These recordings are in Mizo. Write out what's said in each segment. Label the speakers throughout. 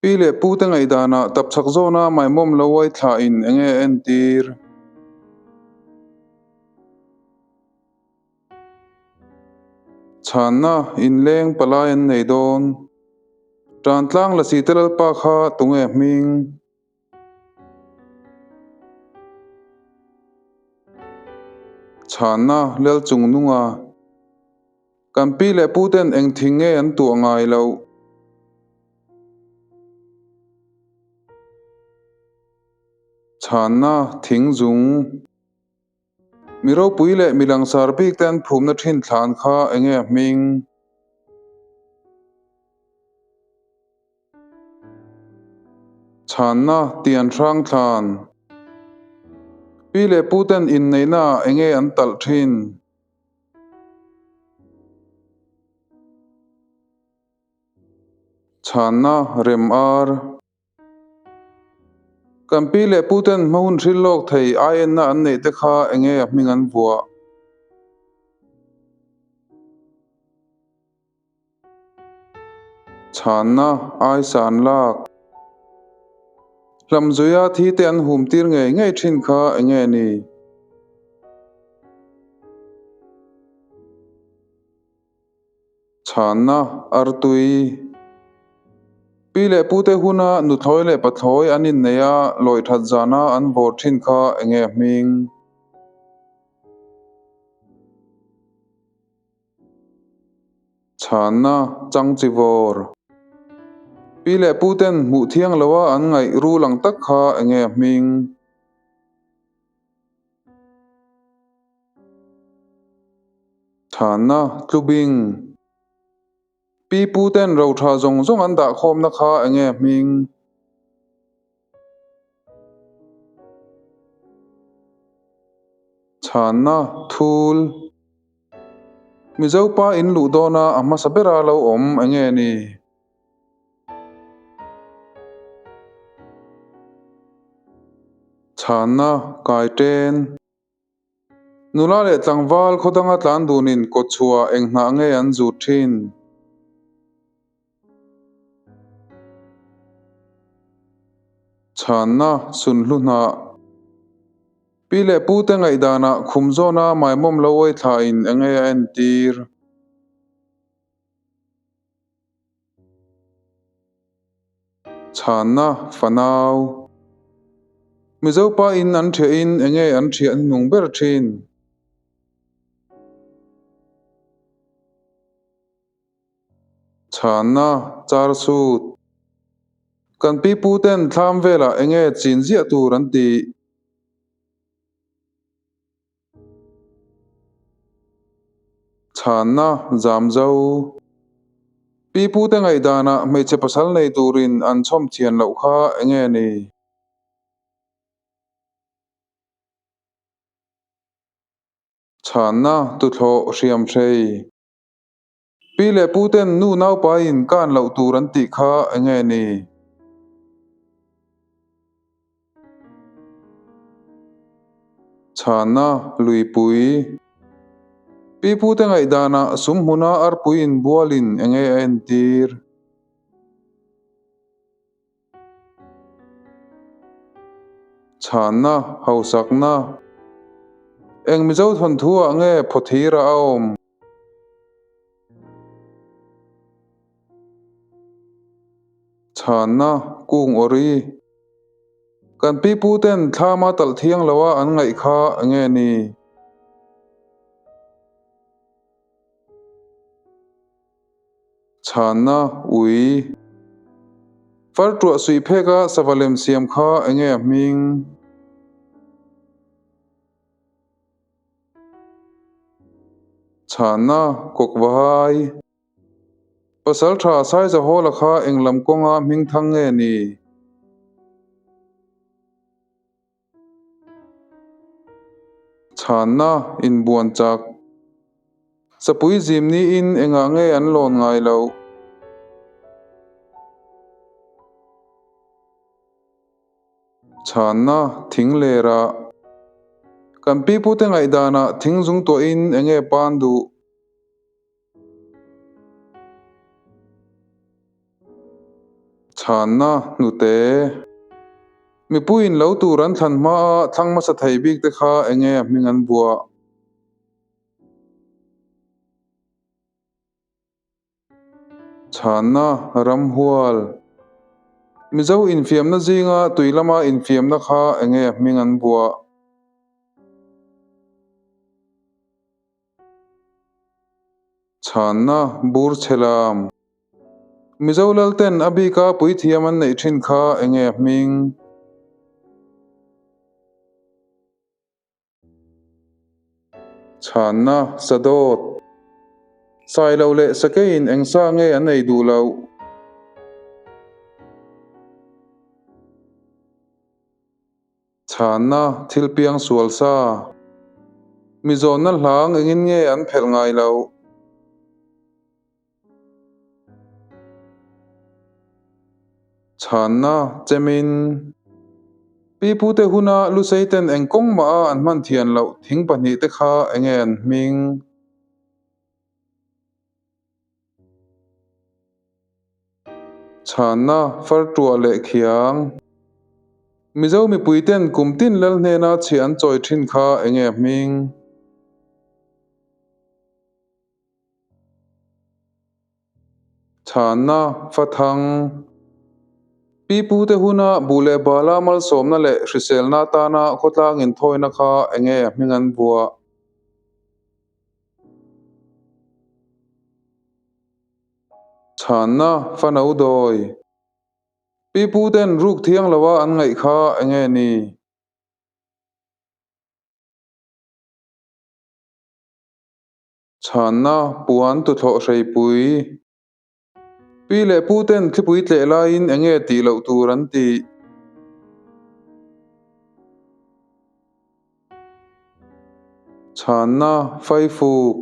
Speaker 1: Pi leh pu te ngaihdanah tapchhak zawna maimawm lo uai thlah in enge a entir? Chhanna, Inleng palai an nei dawn. Tantlang lasi te lalpa kha tunge hming? Chhanna, Lal chung nunga. Kan pi leh pu ten eng thing nge an tuah ngai loh? Chhanna, Thing zung. Mi ropui leh mi langsar bik te an phumna thin thlan kha enge a hming? Chhanna ti an hrang thlan. Pi leh pu ten inneihna ah enge an talh thin? Chhanna rem ar. Kan pi leh pu ten hma hun hril lawk thei aienna an neih te kha enge a hming an vuah? Chhanna aisan lak. Hlamzuia thi te an hum tir ngei ngei thin kha enge ni? Chhanna artui. Pi leh pu te huna nuthlawi leh pathlawi an innei a, lawi that zana an vawr thin kha enge a hming? Chhanna chang chi vawr. Pi leh pu ten hmuh thiang lo a an ngaih rul ang tak kha enge a hming? Chhanna tlubing. Pi pu ten ro tha zawng zawng an dah khawmna kha enge a hming? Chhanna thul. Mizo pa in luh dawna a hmasa bera lo awm enge ni? Chhanna kai ten. Nula leh tlangval khaw danga tlan dunin kawtchhuah eng hnah nge an zut thin? Chhanna sunhlu hnah. Pi leh pu te ngaihdanah khum zawna maimawm lo uai thla in enge a entir? Chhanna fanau. Mizo pa in an ṭhiah in enge an ṭhiah hnuhnung ber ṭhin? Chhanna char sut. Kan pi pu ten thlam velah enge chin ziah tur an tih? Chhanna zam zo. Pi pu te ngaihdanah hmeichhe pasal nei turin an chhawm thian loh kha enge ni? Chhanna tuthlawh hriam hrei. Pi leh pu ten nu naupaiin kan loh tur an tih kha enge ni? Chhanna luipui. Pi pu te ngaihdanah sum hmuna arpui inbualin enge a entir? Chhanna, hausakna. Eng Mizo thawnthu ah nge phawthira a awm? Chhanna kung awri. Kan pi pu ten thlama talh thiang lo a an ngaih kha enge ni? Chhanna ui. Fartuah suih phek a sava lem siam kha enge a hming? Chhanna kawk va hai. Pasal tha Saiza Hawla kha eng lam kawnga hming thang nge ni? Chhanna inbuan chak. Sapui zim niin engah nge an lawn ngai loh? Chhanna thing lerah. Kan pi pute ngaihdanah thing zung tuahin enge pan duh? Chhanna, Hnute. Mipuiin lo tur an thlan hmaa thlang hmasa thei bik te kha enge a hming an buah? Chhanna, Ramhual. Mizo infiamna zinga tui lama infiamna kha enge a hming an buah? Chhanna, Burchhelam. Mizo lalten a bika puithiam an neih thin kha enge a hming? Chhanna, Sadawt. Sailo leh Sakeiin eng sa nge an ei duh loh? Chhanna, Thil piang sual sa. Mizawnna hlang engin nge an phelh ngai loh? Chhanna, Chemin. Pipute huna Luseiten eng kawng mah a an hman thian loh thing pahnihte kha enge an hming? Chhanna, Fartuah leh Khiang. Mizo mipuiten kum tin lal hnena chhiah an chawi thin kha enge a hming? Chhanna, Fathang. Pipute huna buh leh bala malsawmna leh hriselna atana khawtlang inthawina kha enge a hming an vuah? Chhanna, Fano dawi. Piputen ruk thiang loa an ngaih kha enge ni? Chhanna, Puan tuthlawh hreipui. Pi leh pu ten thlipui tleh laiin eng nge tih loh tur an tih? Chhanna, Faifuk.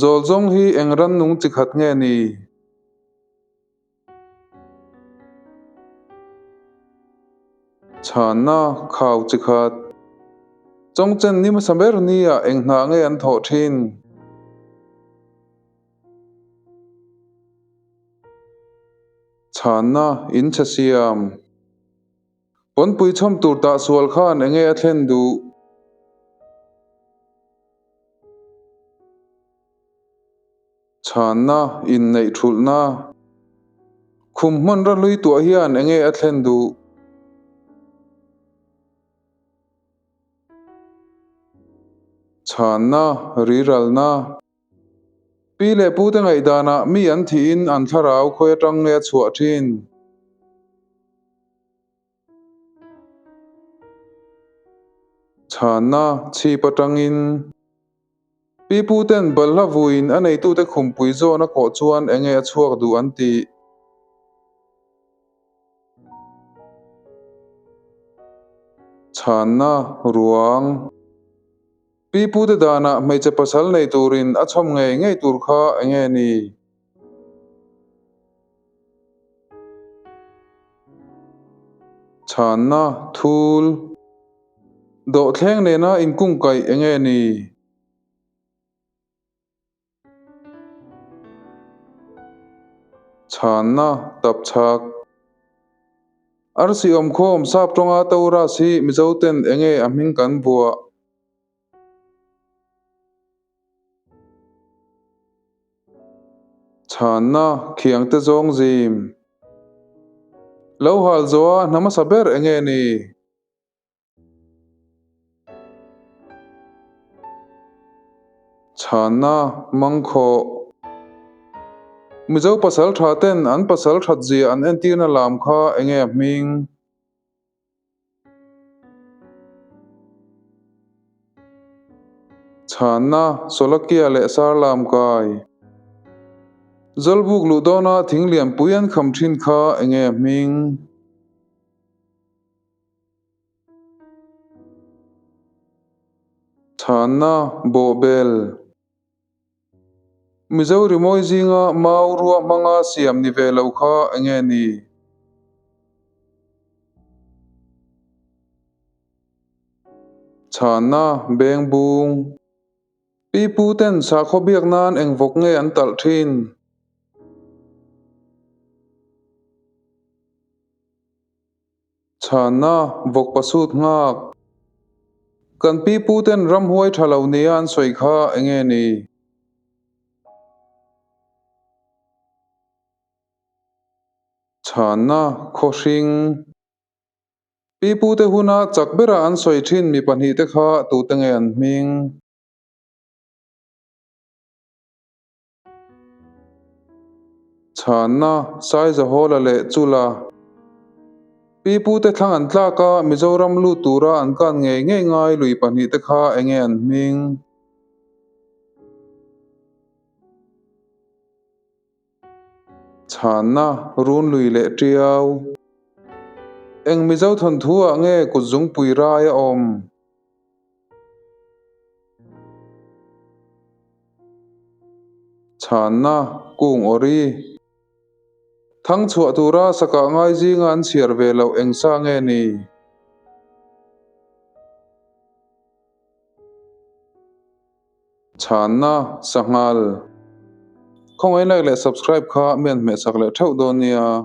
Speaker 1: Zawl zawng hi eng rannung chi khat nge ni? Chhanna, Khau chi khat. Chawngchen ni hmasa ber nia eng hna nge an thawh thin? Chhanna, In chhe siam. Pawnpui chhawm tur tah sual khan enge a thlen duh? Chhanna, inneih thulhna. Khum hmanra hlui tuah hian enge a thlen duh? Chhanna, riralna. Pi leh pute ngaihdanah mi an thihin an thlarau khawi atang nge a chhuah thin? Chhanna, chhip atangin. Piputen balhla vuiin a neitute khumpui zawn a kawh chuan enge a chhuak duh an tih? Chhanna, Ruang. Pipute danah hmeichhe pasal nei turin a chhawm ngei ngei tur kha enge ni? Chhanna, Thul. Dawhthleng nena inkungkaih enge ni? Chhanna, Tapchhak. Arsi awmkhawm sap tawnga Taurus hi Mizoten enge a hming kan vuah? Chhanna, Khiangte zawng zim. Lo hal zawha hna hmasa ber enge ni? Chhanna, Mangkhawh. Mizo pasal tha ten an pasal that zia an entirna lam kha enge a hming? Chhanna, Sawlakia leh Sarlam kai. Zawlbuk luh dawna thing lianpui an kham thin kha enge a hming? Chhanna, Bawhbel. Mizo rimawi zinga mau rua hmanga siam ni ve lo kha enge ni? Chhanna, Bengbung. Pipu ten sakhaw biak nan eng vawk nge an talh thin? Chhanna, Vawk pasut nghak. Kan pi puten ramhuai tha lo nia an sawi kha enge ni? Chhanna, Khawhring. Pi pute huna chak bera an sawi thin mi pahnihte kha tute nge an hming? Chhanna, Saizahawla leh Chula. Pi pute thlang an tlak a, Mizoram lut tura an kan ngei ngei ngai lui pahnihte kha enge an hming? Chhanna, Runlui leh Tiau. Eng Mizo thawnthu ah nge kutzungpui rai a awm? Chhanna, Kung awri. Thang chhuah tura sakah ngai zinga an chhiar ve loh eng sa nge ni? Chhanna, Sanghal. Khawngaih like leh subscribe kha mi an hmehsak leh theuh dawn nia.